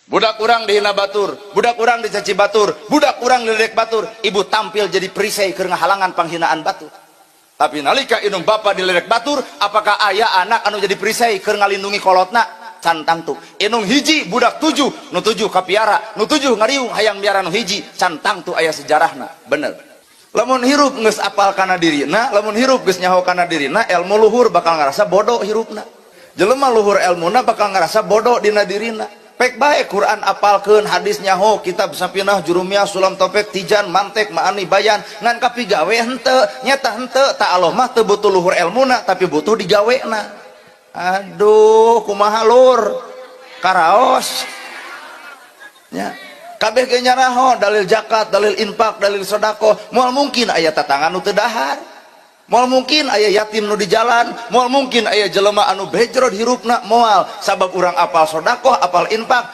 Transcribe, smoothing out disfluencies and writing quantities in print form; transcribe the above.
Budak urang dihina batur, budak urang dicaci batur, budak urang diledek batur, ibu tampil jadi perisai keur ngahalangan panghinaan batur. Tapi nalika indung bapa diledek batur, apakah aya anak anu jadi perisai keur ngalindungi kolotna? Can tangtu. Indung hiji, budak tujuh, nu tujuh kapiara, nu tujuh ngariung hayang miara nu hiji, can tangtu aya sejarahna. Bener. Lamun hirup geus apal kana dirina, lamun hirup geus nyaho kana dirina, ilmu luhur bakal ngerasa bodoh hirupna. Jelema luhur elmuna bakal ngerasa bodoh dina dirina. Pek bae Quran apalkeun, hadis nyaho, kitab Safinah, Jurumiyah, Sulam Topek, Tijan, Mantek, Maani, Bayan, ngan kapigawe henteu, nyata henteu. Tak Allah mah teu butuh luhur elmuna, tapi butuh digawena. Aduh, kumaha lur? Karaos. Nya. Kabeh ge nyaraho dalil zakat, dalil infak, dalil sedekah, moal mungkin aya tatangan nu teu dahar. Moal mungkin aya yatim nu di jalan, moal mungkin aya jelema anu bejrod hirupna, moal, sabab urang apal sedekah, apal infak.